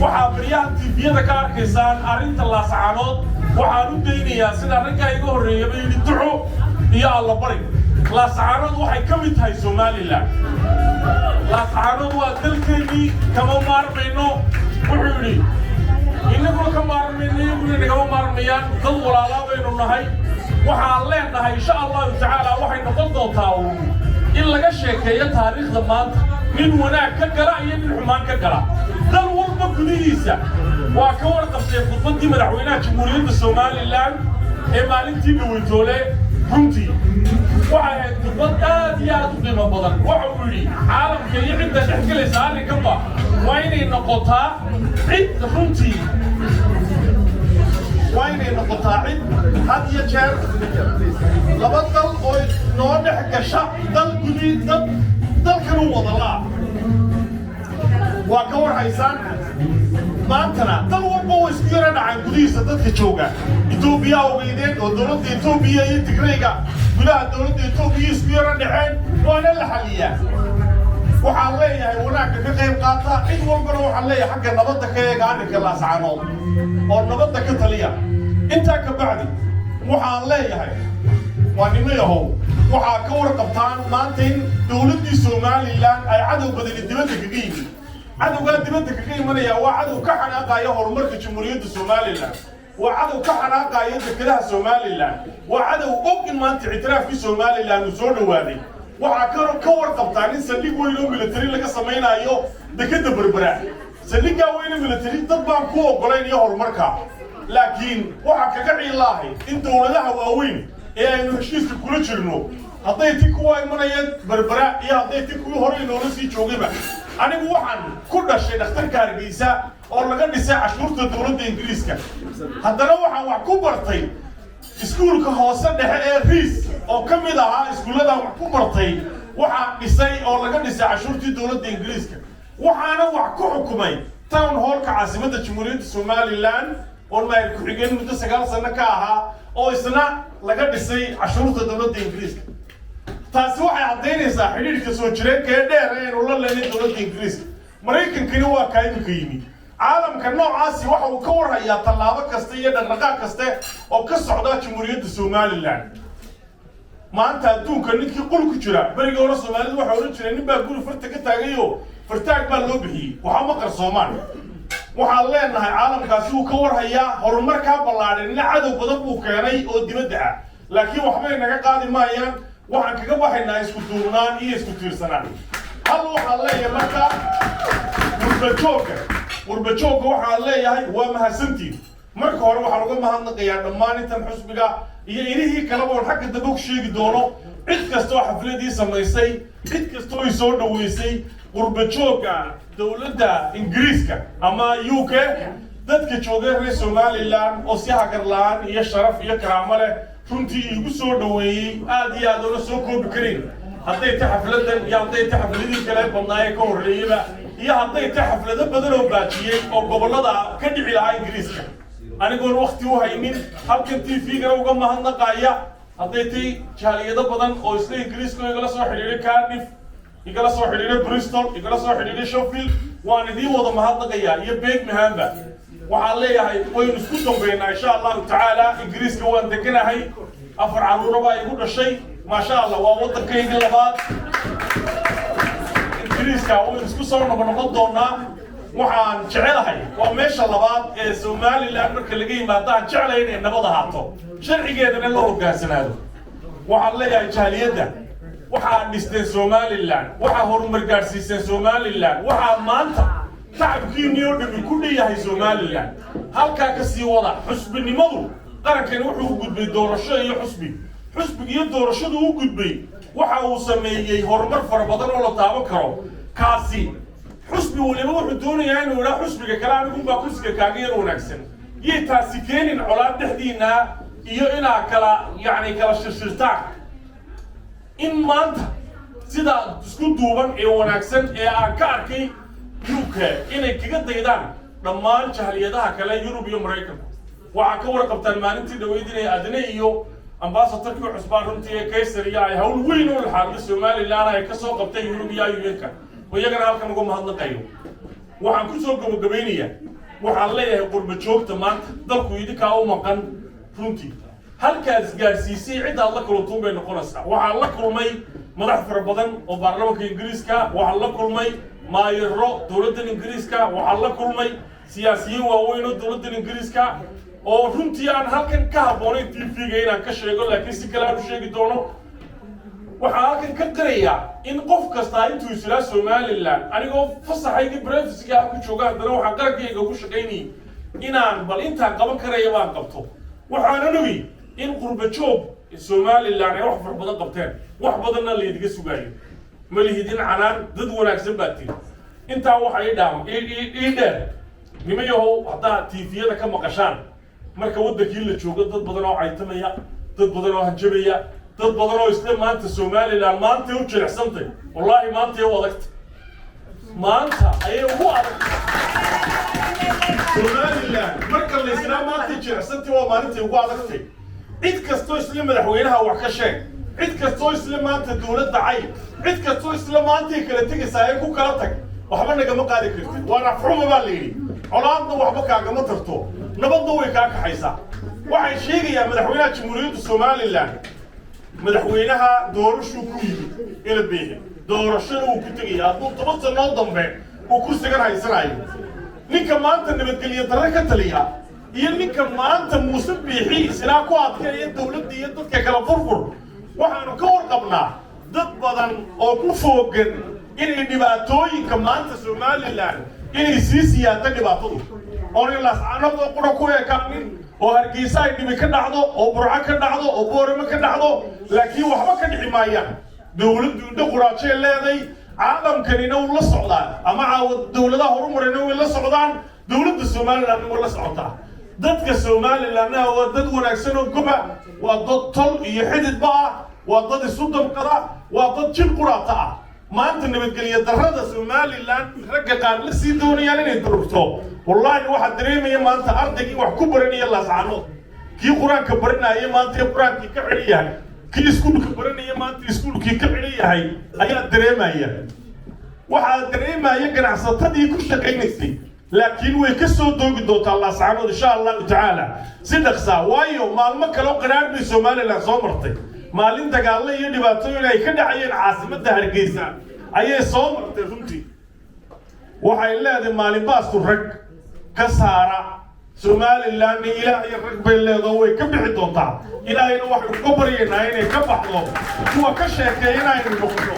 waxaa baryahan TV-yada ka arkaysaan arrinta Laascaanood. Waxaan u daynayaa sida raggaa iga horreeyaba yidhi, duco iyo allabari. Laascaanood waxay ka mid tahay Somaliland. Laascaanood waa dalkeennii, kama maarmayno. Wuxuu yidhi innaguna ka maarmayno, iyaguna nagama maarmayaan, dad walaalaa baynu nahay. Waxaan leenahay insha Allahu tacaala waxay noqon doontaa uun in laga sheekeeyo taariikhda maanta nin wanaag ka gala iyo nin xumaan ka gala dal walba gudihiisa. Waa ka warqabtay khudbaddii madaxweynaha Jamhuuriyadda Somaliland ee maalintii dhaweytoole. Runtii waxay ahayd khudbad aad iyo aad u qiimo badan. Waxa uu yidhi caalamka iyo cidda dhex gelaysa arrinkanba waa inay noqotaa cid runtii Waa inay noqotaa cid had iyo jeer laba dal oo noo dhex gasha, dal gudi dad dalkan u wada laa. Waa ka warhaysaan maantana dal walba oo isku yara dhacaan gudihiisa dadka jooga. Etoobiya ogeydeen oo dowladda Etoobiya iyo Tigrayga gudaha dowladda Etoobiya isku yara dhaceen, waana la xaliyaa. Waxaan leeyahay, wanaagga ka qayb qaata cid walbana. Waxaan leeyahay, xagga nabadda ka eega arrinka Laascaanood oo nabadda ka taliya. Intaa ka bacdi, waxaan leeyahay, waa nimo yahow, waxaa ka warqabtaan maanta in dowladdii Somaliland ay cadow badani dibadda kaga yimid. Cadowgaa dibadda kaga imanaya waa cadow ka xanaaqaya horumarka Jamhuuriyadda Somaliland, waa cadow ka xanaaqaya dekedaha Somaliland, waa cadow og in maanta ictiraafkii Somaliland uu soo dhowaaday. Waxaa ka warqabtaan in saldhig weyn oo military laga samaynayo dekeda Berbera. Saldhiggaa weyne military dad baan ku ogolayn iyo horumarka, laakiin waxaa kaga ciilaahay in dowladaha waaweyn ee aynu heshiiska kula jirno, hadday ti kuwa imanaya Berbera iyo hadday ti kuwii hore inoola sii joogayba. Anigu waxaan ku dhashay dhakhtarka Hargeysa oo laga dhisay cashuurta dowladda Ingiriiska. Haddana waxaan wax ku bartay iskuulka hoose dhexe ee Riis, oo ka mid ahaa iskuulladan wax ku bartay. Waxaa dhisay oo laga dhisay cashuurtii dowladda Ingiriiska. Waxaana wax ku xukumay town hallka caasimadda Jamhuuriyadda Somaliland, oon maayir ku-xigeen muddo 9 sano ka ahaa, oo isna laga dhisay cashuurta dowladda Ingiriiska. Taasi waxay caddaynaysaa xidhiidhka soo jireenka ee dheer ee aynu la leynay dowladda Ingiriiska. Maraykankani waa kaa imika yimi. Caalamka noocaasi waxa uu ka warhayaa tallaabo kasta iyo dhaqdhaqaaq kaste oo ka socda Jamhuuriyadda Somaliland. Maanta adduunka ninkii qul ku jira, berigii hore Soomaalidu waxay odhan jireen, nin baa guri farta ka taagayo, fartaag baa loo bixiyey. Waxa ma qarsoomaan. Waxaan leenahay, caalamkaasi wuu ka warhayaa horumarkaa ballaadhan ina cadow badan buu keenay oo dibadda ah, laakiin waxbay naga qaadi maayaan. Waxaan kaga baxaynaa isku duubnaan iyo isku tiirsanaan. Hal waxaan leeyahay marka, qurbajoogga, qurbajoogga waxaan leeyahay, waa mahadsantiin. Marka hore waxaan uga mahadnaqayaa dhammaan intan xusbiga iyo ilihii kaleba oon xagga dambe ku sheegi doono, cid kastoo xafladii samaysay, cid kastoo i soo dhaweysay. Qurbajoogga dowladda Ingiriiska ama UK, dadka jooga reer Somaliland oo si hagar la-aan iyo sharaf iyo karaamo leh runtii iigu soo dhaweeyey, aad iyo aad oona soo koobi karin, hadday ta xafladan iyo hadday ta xafladii kale badnaayee ka horreeyeyba iyo hadday ta xaflado badan oo baajiyey oo gobollada ka dhici lahaa Ingiriiska, anigoon wakti u haynin, halkan TV-gana uga mahadnaqaya. Hadday tay jaaliyado badan oo isla Ingiriiska igala soo xidhiidhay Cardiff, igala soo xidhiidhay Bristol, igala soo xidhiidhay Sheffield, waan idiin wada mahadnaqayaa, iyo Birminghamba. Waxaan leeyahay, waynu isku dambaynaa insha Allahu tacaala. Ingiriiska waan deganahay, afar carruura baa igu dhashay, maasha Allah, waa waddankaygii labaad Ingiriiska. Waynu isku soo noqonoqon doonaa. Waxaan jecelahay, waa meesha labaad ee Somaliland marka laga yimaado aan jeclahay inay nabad ahaato, sharcigeedana loo hoggaansanaado. Waxaan leeyahay jaaliyadda, waxaa dhisteen Somaliland, waxaa horumar gaadhsiiseen Somaliland, waxaa maanta tacabkiinii oo dhami ku dhanyahay Somaliland. Halkaa ka sii wada xusbinimadu. Qarankani wuxuu u gudbay doorasho iyo xusbi. Xusbiga iyo doorashadu u gudbay waxa uu sameeyey horumar fara badan oo la taaban karo. Kaasi xusbi waliba wuxuu doonayaa inuu idhaa xusbiga kale, anigunbaa kursiga kaaga yar wanaagsan. Yay taasi keenin colaad dhexdiina iyo inaa kala, yacni, kala shirshirtaan. In maanta sidaa isku duuban ee wanaagsan ee aan ka arkay UK inay kaga daydaan dhammaan jahliyadaha kale Yurub iyo Maraykanku. Waxaa ka warqabtaan maalintii dhaweyd inay Adne iyo ambassadorkii cusbaan runtii ee Kaysariya ay hawl weyn oo laxaadla Somaliland ay ka soo qabteen Yurub iyo UN-ka, oo iyagana halkan uga mahadnaqayo. Waxaan ku soo gabagabaynayaa, waxaan leeyahay qurba joogta, maanta dalku idinkaa u maqan. Runtii halkaad isgaadhsiisay ciddaad la kulantuun bay noqonaysaa. Waxaan la kulmay madax fara badan oo baarlamaanka Ingiriiska, waxaan la kulmay maayaro dowladdan Ingiriiska, waxaan la kulmay siyaasiyiin waaweyn oo dowladdan Ingiriiska, oo runtii aan halkan ka habboonayn TV-ga inaan ka sheego, laakiin si kale aan u sheegi doono. Waxaan halkan ka qirayaa in qof kastaa intuu islaa Somaliland, anigoo fasaxaygii privacyga ah ku jooga, haddana waxaan qarankayga ugu shaqaynayay inaan bal intaan qaban karaya baan qabto. Waxaanan ogi in qurba joog Somaliland ay wax fara badan qabteen, wax badanna laydiga sugaayo. Ma lihidin canaan, dad wanaagsan baa tiri. Intaa waxa ii dhaam ii dheer, nimayahow, haddaad TV-yada ka maqashaan Marka waddankii la joogo, dad badan oo caytamaya, dad badan oo hanjabaya, dad badan oo isle maanta Somaliland maantay u jilicsantay. Wallaahi maantay u adagtay, maanta ayay ugu adagtay Somaliland. Marka la isnaa maantay jilicsantay, waa maalintay ugu adagtay. Cid kastoo isla madaxweynaha wax ka sheeg, cid kastoo isla maanta dowladda cay, cid kastoo isla maantay kala tegaysaa ee ku kala tag, waxba nagama qaadi kartid. Waana afxuma baa la yidhi, colaadna waxba kaagama tarto, nabadna way kaa kaxaysaa. Waxay sheegayaan madaxweynaha Jamhuuriyadda Somaliland, madaxweynaha doorashuu ku yimid ila biixi, doorashana wuu ku tegaya hadduu 10 sanoo dambe uu kursigan haysanayo. Ninka maanta nabadgelyo darre ka taliya iyo ninka maanta Muuse Biixi islaa ku adkeeya dowladda iyo dadka kala furfur, waxaanu ka warqabnaa dad badan oo ku foogan inay dhibaatooyinka maanta Somaliland inay sii siyaado dhibaatadu, oonay Laascaanood oo qura ku ekaanin, oo Hargeysa ay dhibi ka dhacdo, oo Burco ka dhacdo, oo Booramo ka dhacdo. Laakiin waxba ka dhici maayaan. Dowladdu indho quraajay leeday, caalamkanina wuu la socdaa, ama caawa dowladaha horumarayna way la socdaan, dowladda Somalilandna way la socotaa. Dadka Somalilandna waa dad wanaagsan oo goba, waa dad tol iyo xididba ah, waa dad isu damqada, waa dad jil quraata ah. Maanta nabadgelyo darrada Somaliland ragga qaar la sii doonayaan inay durugto, wallaahi waxaa dareemaya maanta ardaygii wax ku baranaya Laascaanood, kii qur-aanka baranaya maanta ee qur-aankii ka xidhan yahay, kii iskuulka baranaya maanta iskuulkii ka xidhan yahay ayaa dareemaya. Waxaa dareemaya ganacsatadii ku shaqaynaysay. Laakiin way ka soo doogi doontaa Laascaanood, insha Allahu tacaala, si dhaqsaa, waayo maalmo kale oo qaraar bay Somaliland soo martay. Maalin dagaallo iyo dhibaatooyin ay ka dhacayeen caasimadda Hargeysa ayay soo martay. Runtii waxay leedahay maalin baastu rag ka saara. Somalilandna Ilaahay rag bay leedaho, way ka bixi doontaa. Ilaahayna waxaynu ka baryaynaa inay ka baxdo, kuwa ka sheekeeyana aynu noqono,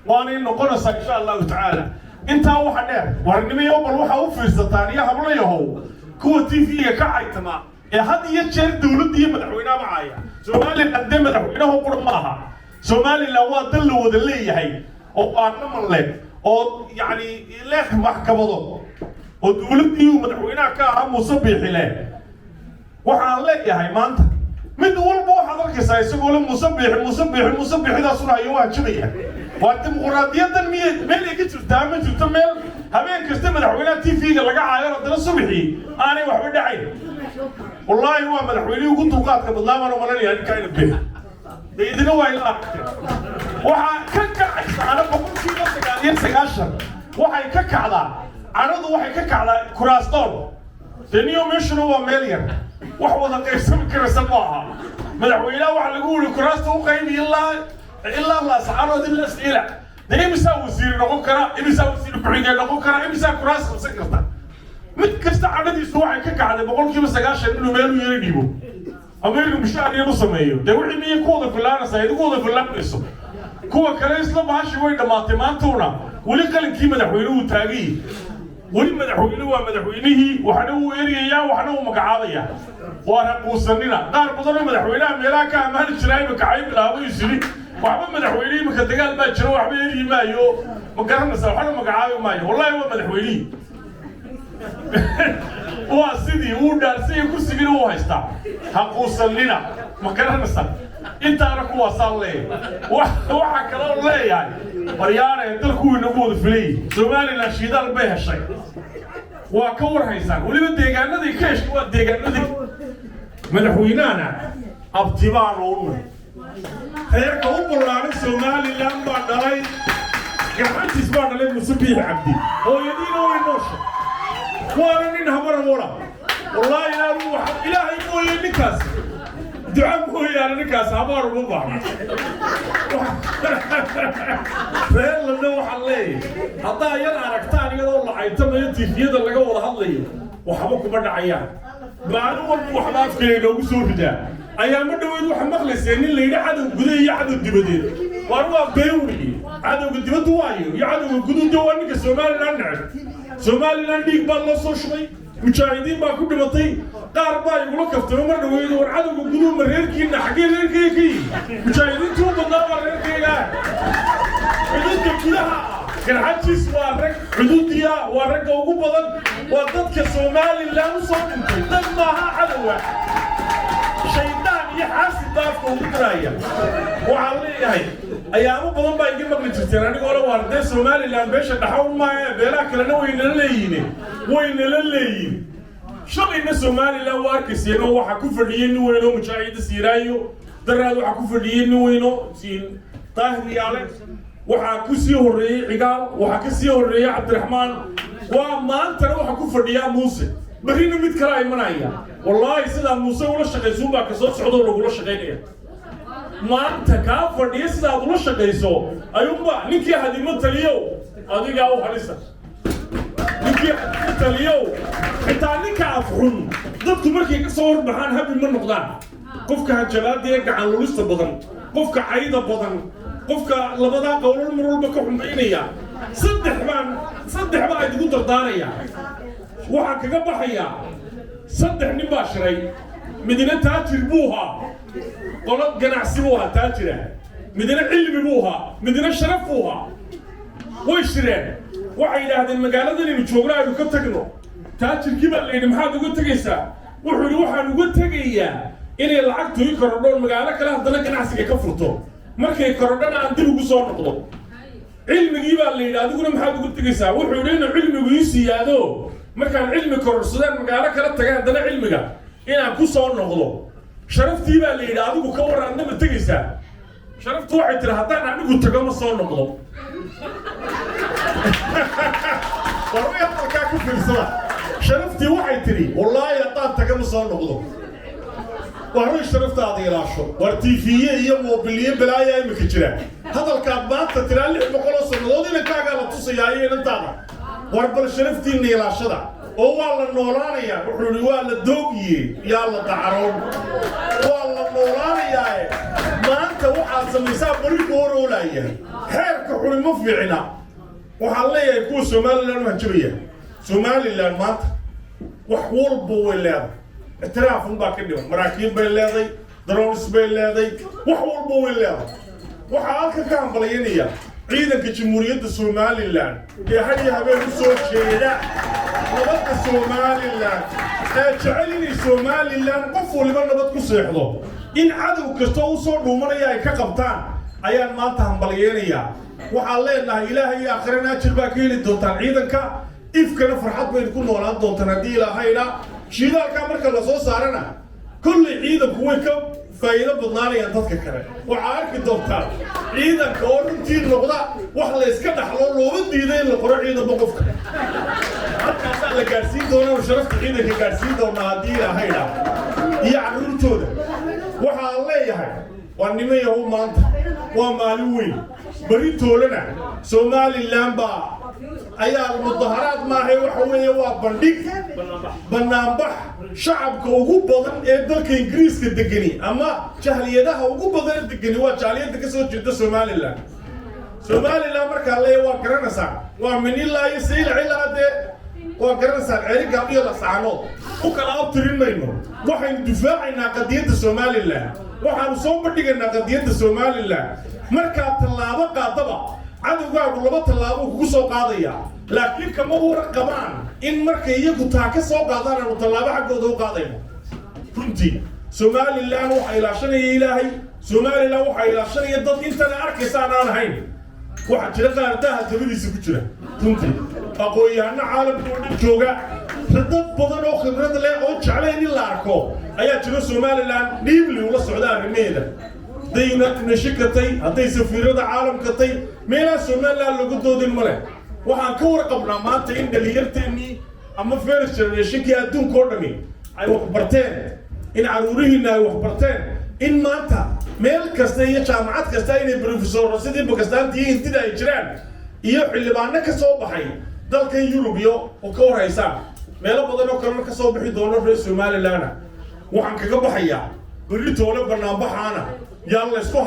waanay noqonaysaa, insha Allahu tacaala. Intaa waxa dheer, warnimiyo bal waxaa u fiirsataan iyo hablayahow, kuwa TV-ga ka caytama ee had iyo jeer dowladda iyo madaxweynaha macaaya. Somaliland dee madaxweynaha qura ma aha. Somaliland waa dal la wada leeyahay oo baarlaman leh oo yacni leh maxkamado oo dowladdii uu madaxweynaha ka ahaa Muuse Biixi leh. Waxaan leeyahay maanta mid walba waxaad arkaysaa isagoo le Muuse Biixi, Muuse Biixi, Muuse Biixidaasuna ayuu hanjabaya. Waa dimuqraadiyadan miye meel ay ka jirtaa? Ma jirto meel habeen kasta madaxweynaha TV-ga laga caayo, haddana subaxii aanay waxba dhacayn. Wallaahi waa madaxweynihii ugu dulqaadka badnaa baan umalanaya ninkaa ina biixi. Dee idina waa ila aragteen. Waxaa ka kacaysa ana 99% waxay ka kacdaa cadhadu, waxay ka kacdaa kuraastoon. Dee niyo meeshuna waa meel yar, wax wada qaybsami karaysa ma aha. Madaxweynaha waxaa lagu yiri kuraasta u qaybi ilaa Laascaanood ilaa Siilac. Dee imisaa wasiir noqon kara? Imisaa wasiir ku-xigeen noqon kara? Imisaa kuraas qabsan karta? Mid kasta cadhadiisu waxay ka kacday 90% inuu meel u yara dhiibo ama inuu mushaar yar u sameeyo. Dee wixii miyay ku wada filaanaysaa? Idigu wada filaanayso. Kuwa kale isla bahashi way dhammaatay maantuna, weli qalinkii madaxweynuhu taagay, weli madaxweyne waa madaxweynihii, waxna wuu eryayaa, waxna wuu magacaabayaa. Waa raquusanina. Qaar badanoo madaxweynaha meelaha ka ammaani jiraa imika cay bilaabo, isiri waxba madaxweyne imika dagaal baa jiro, waxba eryi maayo, ma garanaysaa, waxna magacaabi maayo. Wallahi waa madaxweynihii, waa sidii wuu dhaarsanya, kursigiina wuu haystaa. Ha quusanina, ma garanaysaa. Intaana kuwaasaan leeyahay. Waxaa kaloo leeyahay, waryaane, dalku wuu inagu wada filayay. Somaliland shidaal bay heshay, waa ka war haysaan. Weliba deegaanadii ka heshay waa deegaanadii madaxweynahana abtibaan u nahay. Reerka u ballaaran Somaliland baa dhalay, gacantiis baa dhalay Muuse Biixi Cabdi. Hooyadiina way noosha, waana nin habara wara. Wallaahi ilaanu Ilaahay mooye ninkaas duca mooyaane, ninkaas habaar uma baahno. Reer ladna waxaan leeyahay, haddaa yar aragtaan iyadoo la caytamayo, TV-yada laga wada hadlayo, waxba kuma dhacayaan. Maalin walba waxba afkaya inoogu soo ridaa. Ayaama dhaweyd waxa maqlaysee nin la yidhi cadow gudaha iyo cadow dibadeed. Waar waa been weeye. Cadowga dibaddu waayo iyo cadowga guduhda waa ninka Somaliland neceb. Somaliland dhiig baa loo soo shubay, mujaahidiin baa ku dhimatay. Qaar baa igula kaftamo mar dhaweyd, war cadowga guduhu ma reerkiina? Xaggee reerkayga ka yimi? Mujaahidiintii u badnaa baa reerkayga. Xuduudka gudaha ah. Garxajis waa rag xuduudiya, waa ragga ugu badan, waa dadka Somaliland u soo dhintay. Dad maaha cadowa, shaydaan iyo xaasid baa afka ugu diraya. Waxaan leeyahay, ayaamo badan baa iga maqli jirteen anigoo le waar dee Somaliland beesha dhaxawn maaye, beelaha kalena waynala leeyihin, waynala leeyihin. Shalayna Somaliland waa arkayseen oo waxaa ku fadhiyey nin weyn oo mujaahida Siiraayo, daraad waxaa ku fadhiyey nin weyn oo Daahir Yaale, waxaa ku sii horreeyey Cigaal, waxaa ka sii horreeyey Cabdiraxmaan, waa maantana waxaa ku fadhiyaa Muuse, berrina mid kalaa imanaya. Wallaahi, sidaa Muuse ula shaqaysuun baa kasoo socdoo lagula shaqaynaya. Maanta kaa fadhiya sidaad ula shaqayso ayuunba. Ninkii hadimo taliyow, adigaa u halisa. Ninkii hadimo taliyow, xitaa ninka afxun dadku markay ka soo horbaxaan habi ma noqdaan. Qofka hanjabaada ee gacan lulista badan, qofka cayda badan, qofka labadaa qowlal mar walba ka xumaynaya, saddex baan, saddex baa idigu dardaaraya. Waxaan kaga baxayaa, saddex nin baa shiray. Midna taajir buu ahaa, qolo ganacsi buu ahaa taajira, midna cilmi buu ahaa, midna sharaf buu ahaa. Way shireen, waxay yidhaahdeen magaaladan aynu joogno aynu ka tagno. Taajirkii baa la yidhi, "Maxaad uga tegaysaa?" Wuxuu yidhi, "Waxaan uga tegayaa inay lacagtu ii korodhoon, magaalo kale haddana ganacsiga ka furto, markay korodhana aan dib ugu soo noqdo." Cilmigii baa la yidhi, "Adiguna maxaad uga tegaysaa?" Wuxuu yidhi, "Inuu cilmigu ii siyaado, markaan cilmi kororsadaan magaalo kala taga, haddana cilmiga inaan ku soo noqdo." Sharaftii baa la yidhi, "Adigu ka waran, adna ma tegaysaa?" Sharaftu waxay tiri, "Haddaan anigu tago ma soo noqdo." Warmay hadalkaa ku fiirsada. Sharaftii waxay tidhi, "Wallaahi haddaan taga ma soo noqdo." War sharaftaada ilaasho. War TV-ye iyo moobiliyo balaayaa imika jira. Hadalkaad maanta tiraa 600 oo sannadood inankaagaa la tusayaa iyo inantaada. War bal sharaftiinna ilaashada oo waa la noolaanayaa. Wuxuu yidhi, "Waa la doogiye, yaa la dacaroon." Waa la noolaanayaae maanta waxaad samaysaa bari ku horoolaya. Xeerka xuni ma fiicna. Waxaan leeyahay kuwa Somaliland u hanjabaya, Somaliland maanta wax walba way leedahay, ictiraaf unbaa ka dhiman. Maraakiib bay leeday, drones bay leeday, wax walba way leedahay. Waxaa halkan ka hambalyaynaya ciidanka Jamhuuriyadda Somaliland ee had iyo habeen u soo jeeda nabadda Somaliland, ee jecel inay Somaliland qof waliba nabad ku seexdo, in cadow kasta u soo dhuumanaya ay ka qabtaan ayaan maanta hambalyaynayaa. Waxaan leenahay, Ilaahay iyo aakhirana ajir baa ka heli doontaan ciidanka, ifkana farxad baynu ku noolaan doontaan haddii Ilaahayna. Shidaalkaa marka la soo saarana, kolley ciidanku way ka faa'iido badnaanayaan dadka kale. Waxaa arki doontaan ciidanka oo runtii noqda wax la iska dhaxlo, looma diiday in la qoro ciidanba qofka. Halkaasaa la gaadhsiin doonaa oo sharafta ciidanka gaadhsiin doonaa haddii Ilaahayna, iyo carruurtooda. Waxaan leeyahay, waa niman yahow, maanta waa maalin weyn. Beri toolana Somaliland baa ayaa mudaharaad maahay, waxa weeye waa bandhig, banaanbax shacabka ugu badan ee dalka Ingiriiska degani ama jahliyadaha ugu badan ee degani waa jahliyadda ka soo jeeda Somaliland. Somaliland markaa leeya waa garanaysaa, waa min ilaa iyo Saylac ilaa dee waa garanaysaan Ceerigaab iyo Laascaanood. U kala abtirin mayno. Waxaynu difaacaynaa qadiyadda Somaliland, waxaanu soo bandhigaynaa qadiyadda Somaliland. Markaad tallaabo qaadaba, cadowgaagu laba tallaabo kugu soo qaadaya, laakiin kama war qabaan in markay iyagu taa ka soo qaadaan aanu tallaabo xaggooda u qaadayno. Runtii Somaliland waxaa ilaashanaya Ilaahay, Somaliland waxaa ilaashanaya dad intana arkaysaan aan ahayn. Waxaa jira qaar daaha dabadiisa ku jira, runtii aqoon-yahano caalamka oo dhan jooga, dad badan oo khibrad leh oo jeclayn in la arko ayaa jira. Somaliland dhiibli ula socda arrimaheeda, hadday United Nation katay, hadday safiirada caalamka tay, meelaha Somaliland lagu doodin ma leh. Waxaan ka warqabnaa maanta in dhalinyarteennii ama first generationkii adduunka oo dhami ay wax barteen, in caruurihiina ay wax barteen, in maanta meel kasta iyo jaamacad kasta inay professor sidii Bakistaanta iyo Hindida ay jiraan, iyo xildhibaano ka soo baxay dalkan Yurub iyo oo ka warhaysaan meelo badan oo kalena ka soo bixi doono reer Somalilandna. Waxaan kaga baxayaa, berri toole banaanbaxaana yaan la isku